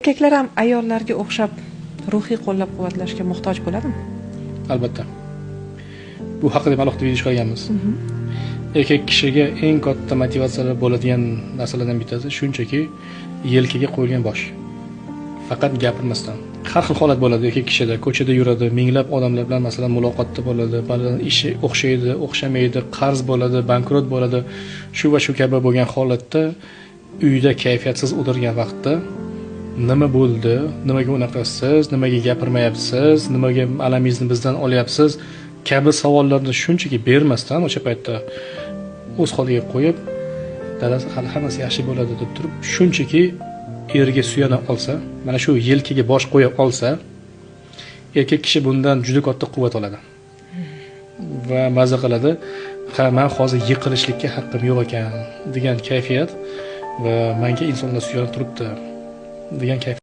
Erkaklar ham ayollarga o'xshab ruhiy qo'llab-quvvatlashga muhtoj bo'ladimi? Albatta. Bu haqida ham alohida video chiqarganmiz. Erkak kishiga eng katta motivatsiyalar bo'ladigan narsalardan bittasi shunchaki yelkaga qo'yilgan bosh. Faqat gapirmasdan. Har xil holat bo'ladi erkak kishida, ko'chada yuradi, minglab odamlar bilan masalan muloqotda bo'ladi, ba'zan ishi o'xshaydi, o'xshamaydi, qarz bo'ladi, bankrot bo'ladi. Shu va shu kabi bo'lgan holatda uyda kayfiyatsiz o'tirgan vaqtda nima bo'ldi, nimaga unaqasiz, nimaga gapirmayapsiz, nimaga alamingizni bizdan olyapsiz kabi savollarni shunchaki bermasdan o'sha paytda o'z holiga qo'yib, dadasi hali hammasi yaxshi bo'ladi deb turib, shunchaki erga suyana olsa, mana shu yelkaga bosh qo'ya olsa, erkak kishi bundan juda katta quvvat oladi va maza qiladi. Ha, men hozir yiqilishlikka haqqim yo'q ekan degan kayfiyat va menga insonlar suyanib turibdi degan kayfiyat.